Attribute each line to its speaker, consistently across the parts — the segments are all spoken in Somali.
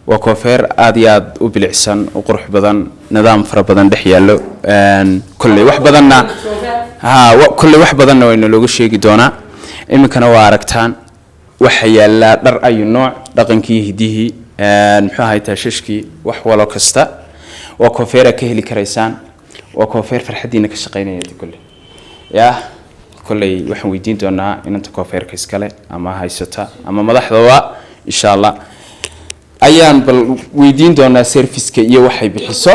Speaker 1: Waa koofeer aada iyo aada u bilicsan, u qurux badan, nidaam fara badan dhex yaallo. Kolley wax badanna ha kolley wax badanna wayna looga sheegi doonaa. Iminkana waa aragtaan, waxa yaallaa dhar ayu nooc, dhaqankii, hidihii, muxuu ahay, taashashkii, wax walo kasta. Waa koofeer aad ka heli karaysaan, waa koofeer farxaddiina ka shaqaynaya. Kolley yah kolley waxaan weydiin doonaa inanta koofeerka iskale ama haysata ama madaxdaba, insha Allah, ayaan bal weydiin doonaa serviceka iyo waxay bixiso.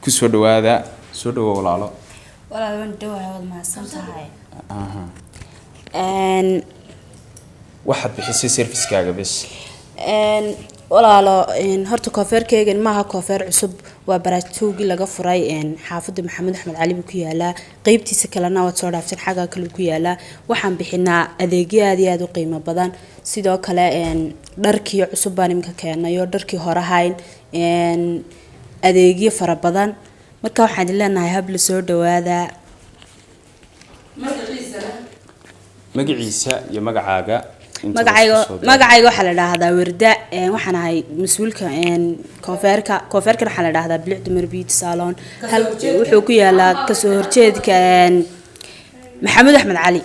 Speaker 1: Kusoo dhawaada, soo dhawo walaalo.
Speaker 2: Walaal, waan dhawahay, waad mahadsan tahay.
Speaker 1: Waxaad bixisay servicekaaga bes.
Speaker 2: Walaalo, horta koofeerkeygan maaha koofeer cusub, waa baraatowgii laga furay xaafadda Maxamed Axmed Cali buu ku yaalaa. Qeybtiisa kalena waad soo dhaafteen, xagga kale ku yaalaa. Waxaan bixinaa adeegyo aad iyo aad u qiimo badan. Sidoo kale dharkii cusub baan iminka keenay oo dharkii hore hayn, adeegyo fara badan. Marka waxaan idin leenahay, habla, soo dhawaada.
Speaker 1: Magaciisa iyo magacaaga inta
Speaker 2: Magacayga
Speaker 1: isku soo daro.
Speaker 2: Magacayga waxaa la dhahdaa Werda. Waxaan ahay mas-uulka koofeerka. Koofeerkan waxaa la dhahdaa Bilic Dumar Beauty Salon. Hal wuxuu ku yaalaa kasoo horjeedka Maxamed Axmed Cali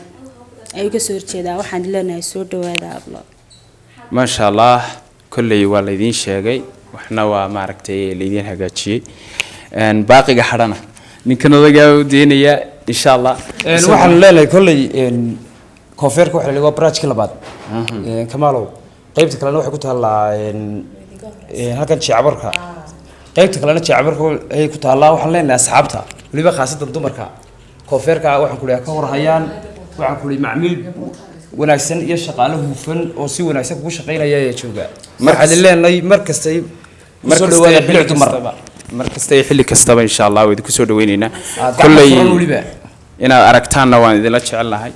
Speaker 2: ayuu kasoo horjeedaa. Waxaan leenahay, soo dhawaada, hablo.
Speaker 1: Maasha Allah. Kolley waa laydiin sheegay, waxna waa maaragtay laydiin hagaajiyey. Baaqiga hadhana ninkan odagaa u deenaya, insha Allah.
Speaker 3: Waxaan leenahay kolley koofeerka waxa la waa branchkii labaad. Kamaalow, qaybta kalena waxay ku taallaa halkan Jeecbarka, qaybta kalena Jeecbarka ayay ku taallaa. Waxaan leenahay asxaabta, weliba khaasatan dumarka, koofeerka waxaan ku leeyahay ka warhayaan. Waxaan ku leeyahay macmiil wanaagsan iyo shaqaale hufan oo si wanaagsan kugu shaqaynaya ayaa jooga. Waxaan leenahay mar kastay
Speaker 1: mar
Speaker 3: kusoo
Speaker 1: kasta
Speaker 3: dhawaada
Speaker 1: iyo xilli
Speaker 3: Bilic Dumar.
Speaker 1: kastaba, mar kasta iyo xilli kastaba, insha Allah, waa idinku soo dhaweyneynaa.
Speaker 3: Aad gacmo furan weliba.
Speaker 1: Inaad aragtaanna waan idinla jecel lahay.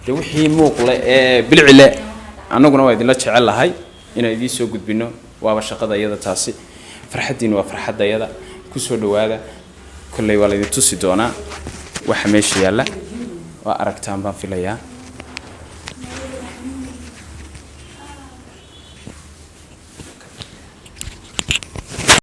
Speaker 1: De wixii muuqle ee bilicle annaguna waa idinla jecel lahay inaan idiin soo gudbino, waaba shaqada iyada taasi. Farxaddiina waa farxadda iyada. Kusoo dhawaada. Kolley waa laydin tusi doonaa waxa meesha yaalla. Waa aragtaan baan filayaa.